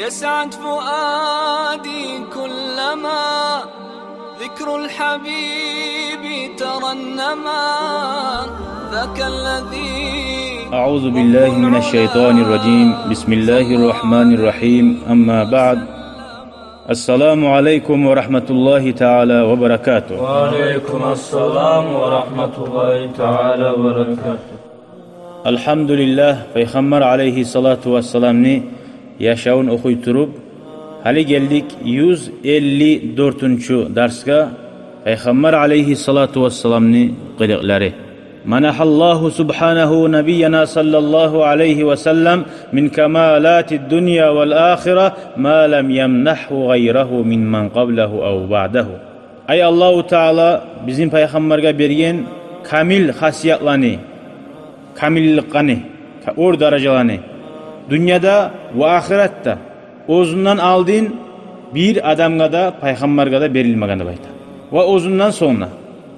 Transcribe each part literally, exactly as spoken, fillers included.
يسعد فؤادي كلما ذكر الحبيب ترنما. ذاك الذي أعوذ بالله من الشيطان الرجيم. بسم الله الرحمن الرحيم. أما بعد. السلام عليكم ورحمة الله تعالى وبركاته. وعليكم السلام ورحمة الله تعالى وبركاته. Алгьамдулиллагь, Пайхаммар алайгьиссалату вассаламны яшавун охуй туруп, гьали гелдик юз элли дёртюнчю дарсгъа, Пайхаммар алайгьиссалату вассаламны къылыкълары. منح الله سبحانه نبينا صلى الله عليه وسلم من كمالات الدنيا والآخرة ما لم يمنحه غيره ممن قبله أو بعده. Ай, Аллагьу Таала бизин Пайхаммаргъа берген камил хасиятланы, камилликни, ка-, оьр даражаланы дюньяда ва ахыратда оьзюнден алдын бир адамгъа да, пайхаммаргъа да берилмеген деп айта. Ва оьзюнден сонг да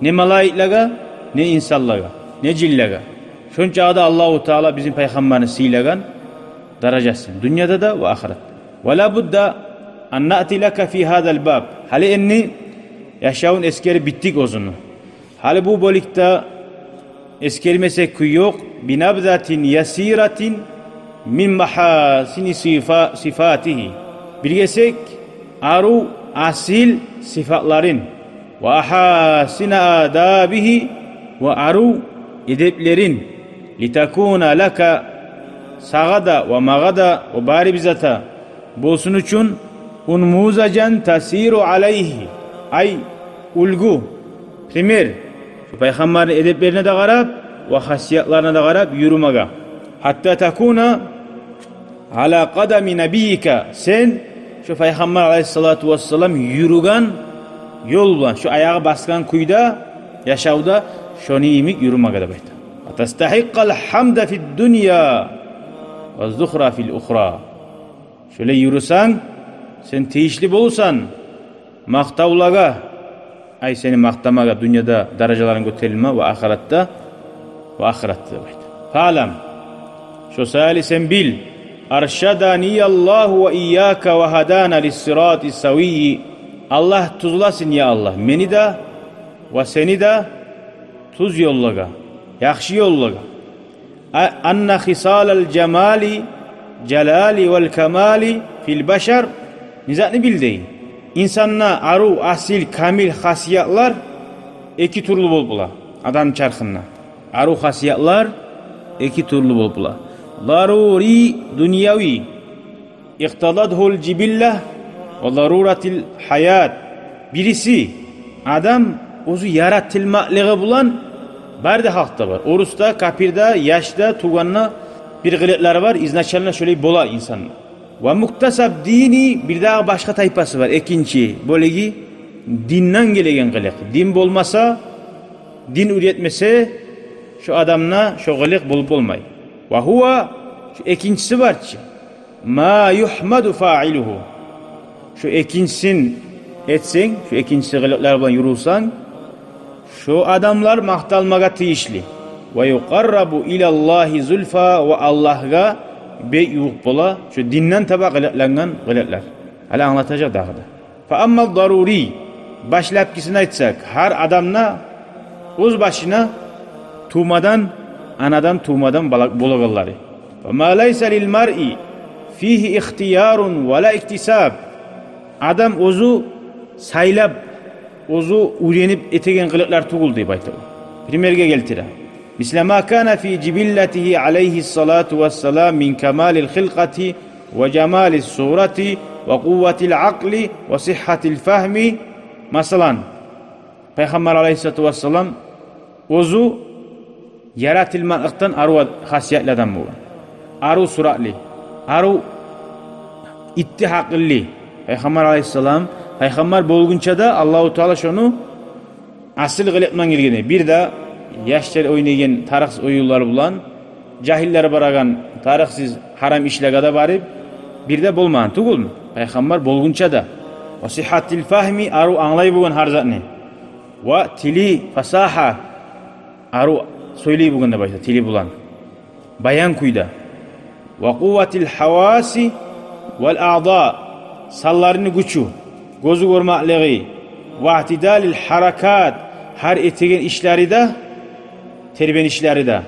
не малайиклеге, не инсанлагъа, не жинлеге. Шончакъы да Аллагьу Таала бизин Пайхаммарны сыйлагъан даражасын дюньяда да ва ахыратда. ولا بد أن نأتي لك في هذا الباب. Гьали энни яшавун эсгерип битдик оьзюню. Гьали бу бёлюкде эсгермесек кюй ёкъ. بنبذة يسيرة من محاسن صفا-، صفاته. Бир гесек арив асил сыфатларын. وأحاسن آدابه, ва арив эдеплерин. لتكون لك, сагъа да ва магъа да ва барибизге де болсун учун, أنموذجا تسير عليه, ай, уьлгю, пример, шо Пайхаммарны эдеплерине де къарап ва хасиятларына да къарап юрюмеге. حتى تكون على قدم نبيك, сен шо Пайхаммар алайгьиссалату вассалам юрюген ёл булан, шо аягъы басгъан кюйде, яшавда шону йимик юрюмеге деп айта. وتستحق الحمد في الدنيا والذخر في الأخرى. Шолай юрюсенг, сен тийишли боласан макътавлагъа, ай, сени макътамагъа, дюньяда даражаларынг гётерилме ва ахыратда, ва ахыратда деп айта. فاعلم, шо саялы сен бил, أرشدني الله وإياك وهدانا للصراط السوي. Аллагь тюзлесин, я Аллагь, мени де ва сени де тюз ёллагъа, яхшы ёллагъа. أن خصال الجمال، الجلال والكمال في البشر. Не затны бил дей? Инсанда арив, асил, камил хасиятлар эки тюрлю болуп бола адам чархында. Арив хасиятлар эки тюрлю болуп бола. ضروري, дюньяви, اقتضته الجبلة وضرورة الحياة. Бириси, адам оьзю яратылмакълыгъы булан, бары да халкъда бар. Орусда, капирде, яшда, тувгъанда бир къылыкълары бар, изначально шолай бола инсан. ومكتسب ديني, бирдагъы башгъа тайпасы бар, экинчи бёлюгю динден гелеген къылыкъ. Дин болмаса, дин уьйретмесе, шо адамда шо къылыкъ болуп болмай. وهو, шо экинчиси бар чы, ما يحمد فاعله. Шо экинчисин этсенг, шо экинчиси къылыкълар булан юрюлсенг, шо адамлар макъталмагъа тийишли. ويقرب إلى الله زلفى, ва Аллагьгъа бек ювукъ бола шо динден таба къылыкълангъан къылыкълар. Гьали англатажакъ дагъы да. فأما الضروري, башлапгисин айтсакъ, гьар адамда оьз башына тувмадан, анадан тувмадан бола-, болагъанлары. فما ليس للمرء فيه اختيار ولا اكتساب. Адам оьзю сайлап, оьзю уьйренип этеген къылыкълар тюгюл деп айта. Примерге гелтире. مثل ما كان في جبلته عليه الصلاة والسلام من كمال الخلقة وجمال الصورة وقوة العقل وصحة الفهم. Масала, Пайхаммар алайгьиссалату вассалам оьзю яратылмакълыкъдан арив хасиятлы адам болгъан. Арив суратлы, арив итти гьакъыллы. Пайхаммар алайгьиссалам, пайхаммар болгъунча да Аллагьу Таала шону асил къылыкъ булан гелген. Бир де яшлар ойнайгъан тарыкъсыз оюнлар булан, жагьиллер барагъан тарыкъсыз гьарам ишлеге де барып, бир де болмагъан тюгюлмю? Пайхаммар болгъунча да. وصحة الفهم, арив англай болгъан гьар затны. Ва тили фасагьа, арив сёйлей болгъан деп айта, тили булан, баян кюйде. وقوة الحواس, Вал аъда, санларыны гючю, гёзю гёрмеклиги, ва иътидалил гьаракат, гьар этеген ишлери де, тербенишлери де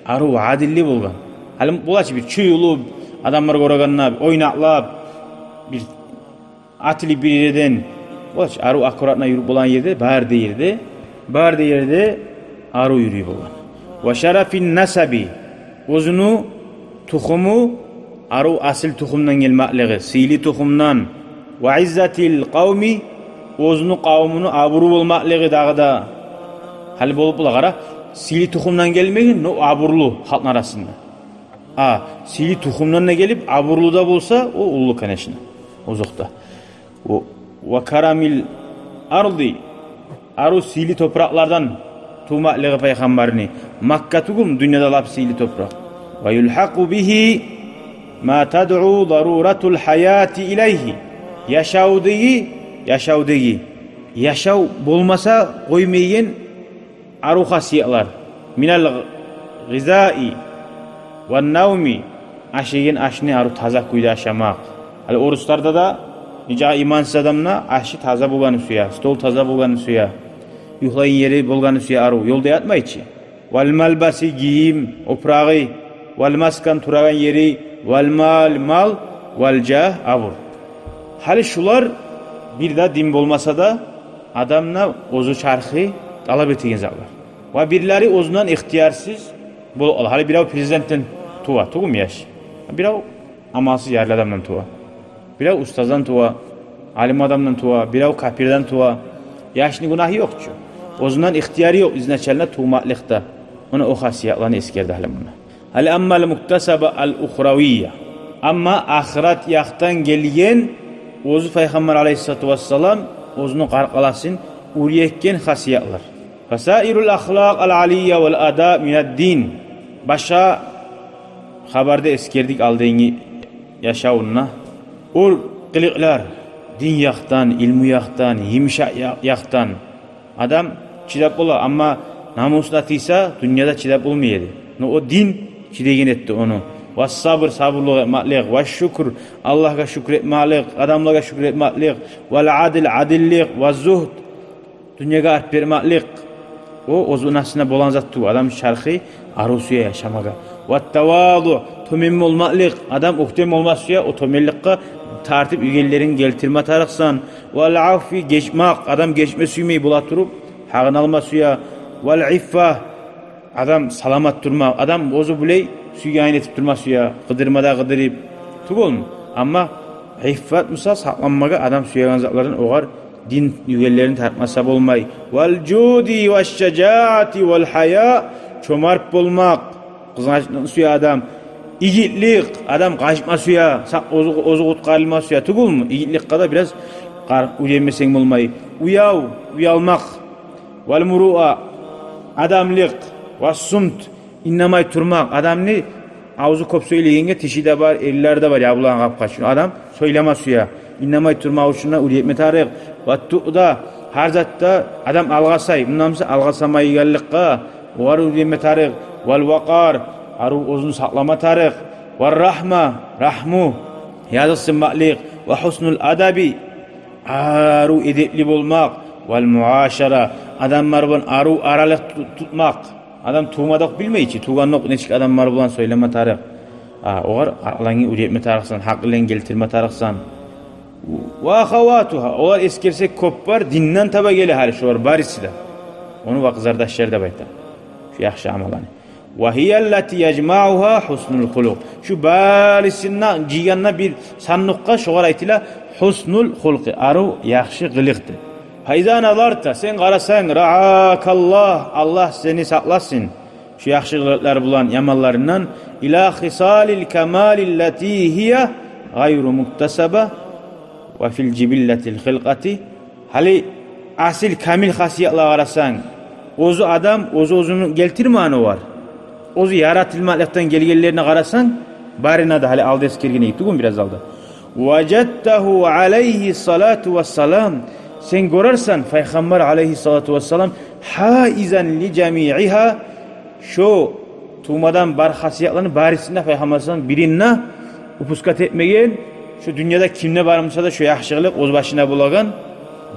арив, адилли болгъан. Гьали бола чы бир чуюлуп, адамлар гёрегенде ойнакълап, бир атылып бир ерден, бола чы арив аккуратно юрюп болагъан ерде, бары да ерде, бары да ерде арив юрюй болгъан. Ва шарафин насаби, оьзюню тухуму арив, асил тухумдан гелмеклиги, сыйлы тухумдан. Ва иззатил къавми, оьзюню къавмуну абуру болмакълыгъы дагъы да. Гьали болуп бола, къара, сыйлы тухумдан гелмеген, но абурлу халкъны арасында. А сыйлы тухумдан да гелип, абурлу да болса, о уллу, конечно, озокъда. Ва, ва карамил арди, арив сыйлы топуракълардан тувмакълыгъы пайхаммарны. Макка тюгюлмю дюньяда лап сыйлы топуракъ? Ва юлгьакъу бигьи ма тадъу заруратул гьаяти илайгьи. Яшавдагъы, яшавдагъы, яшав болмаса къоймайгъан арив хасиятлар. Минал гъизаи ван навми, ашайгъан ашны арив таза кюйде ашамакъ. Гьали орусларда да, нече имансыз адам да, ашы таза болгъанны сюе, стол таза болгъанны сюе, юхлайгъан ери болгъанны сюе арив, ёлда ятмай чы. Вал малбаси, гийим, опурагъы, вал маскан, турагъан ери, вал мал, мал, вал жагь, абур. Гьали шулар бир де дин болмаса да, адамны оьзю чархы талап этеген затлар. Ва бирлери оьзюнден ихтиярсыз болуп къала. Гьали бирев президентден тува, тюгюлмю яш? Бирев амалсыз ярлы адамдан тува. Бирев устаздан тува, алим адамдан тува, бирев капирден тува. Яшны гюнагьы ёкъ чу. Оьзюнден ихтияры ёкъ изначально тувмакълыкъда. Муна о хасиятланы эсгерди гьали мунда. Гьали аммал муктасаба ал ухравия. Амма ахырат якъдан гелген, оьзю пайхаммар алайгьиссалату вассалам оьзюню къаркъарасын уьйретген хасиятлар. Фасаирул ахлакъ ал алия вал адаб минад дин. Башгъа хабарда эсгердик алдынгъы яшавунда. О къылыкълар дин якъдан, илму якъдан, йымышакъ я-, якъдан. Адам чыдап бола, амма намусуна тийсе, дюньяда чыдап болмай эди. Но о дин чыдайгъан этди ону. Ва сабр, сабурлукъ этмеклик, ва шюкюр, Аллагьгъа шюкюр этмеклик, адамлагъа шюкюр этмеклик, вал адл, адиллик, ва зугьд, дюньягъа арт бермеклик. О оьзюню астында болагъан зат тюгюл, адам чархы арив сюе яшамагъа. Ва тавазу, тёбен болмакълыкъ, адам оьктем болма сюе, о тёбенликге тартып, югенлерин гелтирме тарыкъсан. Вал афви, гечмек, адам гечме сюймей бола туруп, гьакъын алма сюе. Вал иффа, адам саламат турмакъ, адам оьзю булай сюйгенин этип турма сюе, къыдырма да къыдырып. Тюгюлмю? Амма иффат буса сакъланмагъа адам сюеген затлардан, огъар дин югенлерин тартмаса болмай. Вал жуди ваш шажаати вал гьая, чомарт болмакъ, къызгъанчлыкъны сюе адам. Игитлик, адам къачма сюе, са-, оьзю, оьзю къутгъарылма сюе, тюгюлмю? Игитликге де бираз къар-, уьйренмесенг болмай. Уяв, уялмакъ. Вал муруа, адамлыкъ. Ва сумт, иннемей турмакъ. Адамны авзу кёп сёйлейгенге тиши де бар, эринлери де бар ябулагъан къапгъа. Чюнки адам сёйлеме сюе. Иннемей турмакъ учун да уьйретме тарыкъ. Ва туъда, гьар затда адам алгъасай. Мундан буса алгъасамайгъанлыкъгъа огъар уьйретме тарыкъ. Вал вакъар, арив оьзюн сакълама тарыкъ. Вал рагьма, рагьму, языкъсынмакълыкъ. Ва гьуснул адаби, арив эдепли болмакъ. Вал муашара, адамлар булан арив аралыкъ тут-, тутмакъ. Адам тувмадокъ билмей чи, тувгъандокъ нечик адамлар булан сёйлеме тарыкъ. А, огъар къаркъарангны уьйретме тарыкъсан, гьакъылын гелтирме тарыкъсан. Ва ахаватугьа, олар эсгерсек кёп бар, динден таба геле гьали шолар бариси де. Ону ва къызардашлар деп айта. Шу яхшы амалланы. Ва гьия аллати яжмаугьа гьуснул хулукъ. Шу барисин де жыйгъанда бир сандыкъгъа шогъар айтыла гьуснул хулукъ, арив, яхшы къылыкъ деп. Фа иза назарта, сен къарасанг, раакаллагь, Аллагь сени сакъласын шу яхшы къылыкълар булан яманларындан, ила хисалил камали аллати гьия гъайру муктасаба ва фил жибиллатил хилкъати. Гьали асил камил хасиятлагъа къарасанг, оьзю адам оьзю-оьзюню гелтирмеген олар. Оьзю яратылмакълыкъдан гелгенлерине къарасанг, барына да, гьали алда эсгерген эдик тюгюлмю бираз алда. Важадтагьу алайгьи салату вассалам, сен гёрерсен, Пайхаммар алайгьи салату вассалам, гьаизан ли жамиигьа, шо тувмадан бар хасиятланы барисин де Пайхаммар саллаллагьу алайгьи ва саллам бирин де упускать этмеген, Шу дюньяда кимде бар буса да шу яхшылыкъ оьз башына болагъан,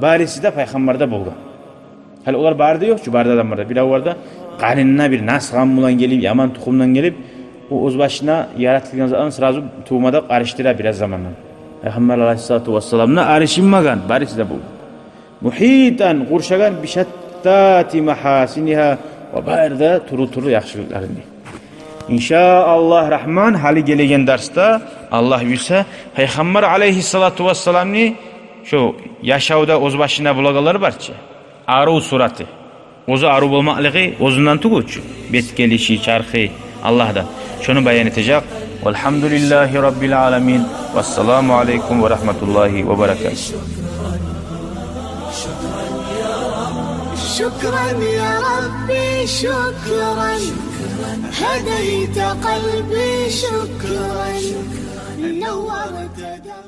бариси де пайхаммарда болгъан. Гьали олар бары да ёкъ чу, бары да адамлар да. Бирев бар да, къанына бир нас гъам булан гелип, яман тухумдан гелип, о оьз башына яратылгъан затланы сразу тувмада къарышдыра бираз замандан. Пайхаммар алайгьиссалату вассаламны арышынмагъан, бариси де болгъан. Мухитан, къуршагъан, бишаттати махасинигьа, ва бары да тюрлю-тюрлю яхшылыкъларын. Иншааллагь Рагьман, гьали гелеген дарсда, Аллагь буюрса, пайхаммар алайгьиссалату вассаламны шо яшавда оьз башына болагъанлар бар чы, арив сураты. Оьзю арив болмакълыгъы оьзюнден тюгюл чю, бет гелиши, чархы Аллагьдан. Шону баян этежек. Валгьамдулиллагьи раббил аламин. Вассаламу алайкум ва рагьматуллагьи ва баракатугь. شكرا يا ربي، شكرا. هديت قلبي، شكرا. نورت دربي.